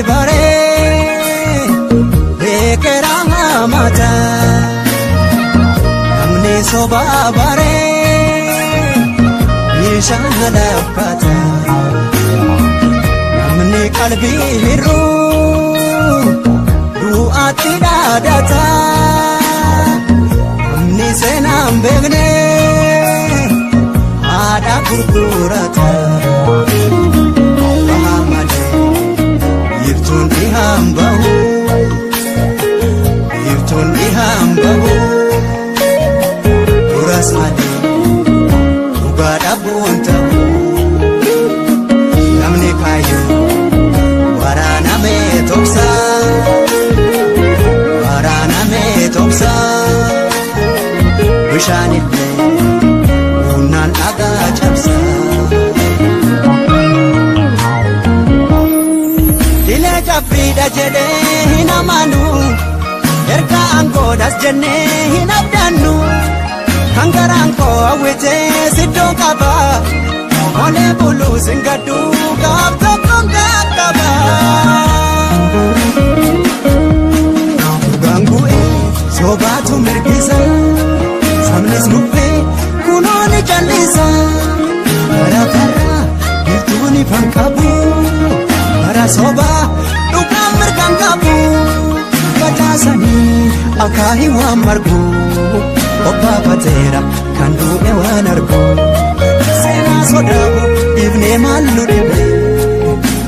Baree ekeraa hamata namni sobaa baree bishaan lakkata namni qalbii hir'uu du'aatti dhaadata namni seenaan beekne haadha gurgurata. Iftuun dhihaan bahu, iftuun dhihaan bahu, duras malee dhugaa dhabuun ta'u. Namni kaayyoo waraanamee toksa, waraanamee toksa, bishaan illee humnaan dhagaa cabsa. Jabbiidha jedhee hin amanu, erga aangoodhas jennee hin abdannu. Kan garaan koo hawwitee siddoo qaba, olee buluus hin gaddu gaaf tokkoon qaqqaba. Dhugaan bu'ee sobaatu mirgisa, sabnis nuffee kunoo ni callisa. Bara bara biiftuun ifaan qabu, bara sobaa. Dhugaan mirgaan qabu facaasanii akaahii waan margu obbaafateera kan du'e waan argu. Seenaa sodaabu dhiifnee maal nu dhibe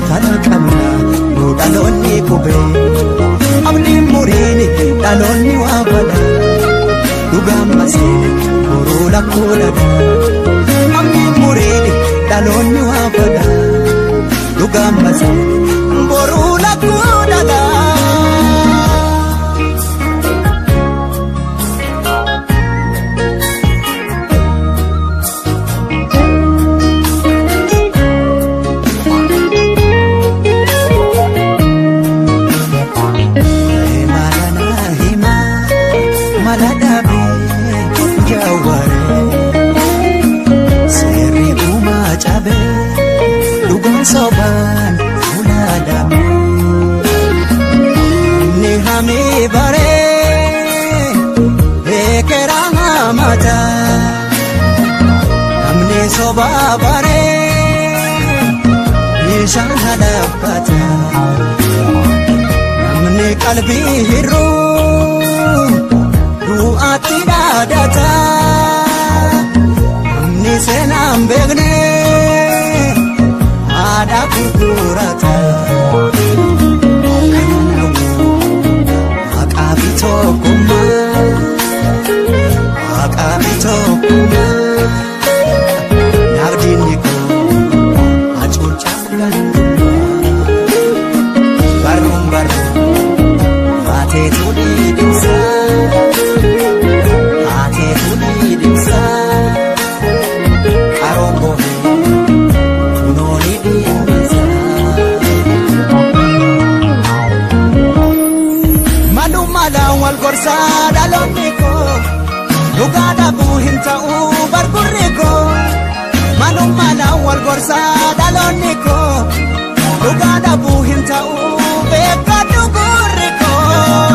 fala qabna nu dhaloonni qube. Abdiin muriin dhaloonni waa fala dhugaan maseene boruu lakkoo dhadha. Abdiin muriin dhaloonni waa fala dhugaan maseene boruu lakkoo dhadha. Sobaan fuulaadhaame namni hamii baree ekeraa hamata namni sobaa baree bishaan lakkata namni qalbii hir'uu du'aatti dhaadata namni seenaan beekne. Haadha gurgurata maqaa fi tokkummaa, maqaa fi tokkummaa, naafdiinni koo hacuuccaaf gandummaa. Barruun barruu haateetu dhiidhimsa, haateetu dhiidhimsa, qaroon bohee. Wal gorsaa dhaloonni koo dhugaa dhabuu hin ta'uu bargurri koo. Manummaadhaan wal gorsaa dhaloonni koo dhugaa dhabuu hin ta'uu beekadhu gurri koo.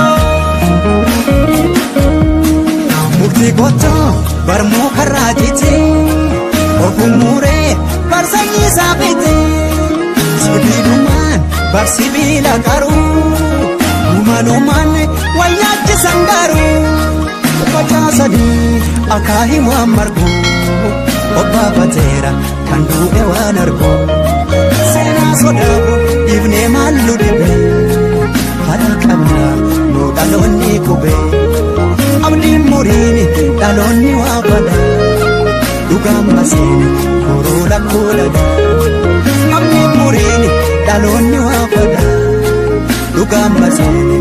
Mukti gottoo barmuu karraa jite ofumuuree barsanyii saafite sibiilumaan barsibiila qaruu. Malumaan wal nyaachisan garuu facaasanii akaahii waan margu obbaafateera kan du'e waan argu. Seenaa sodaabu dhiifnee maal nu dhibe fala qabna nu dhaloonni qube. Abdiin muriin dhaloonni waa fala dhugaan maseene boruu lakkoo dhadha. Abdiin muriin dhaloonni waa fala. Dhugaan maseene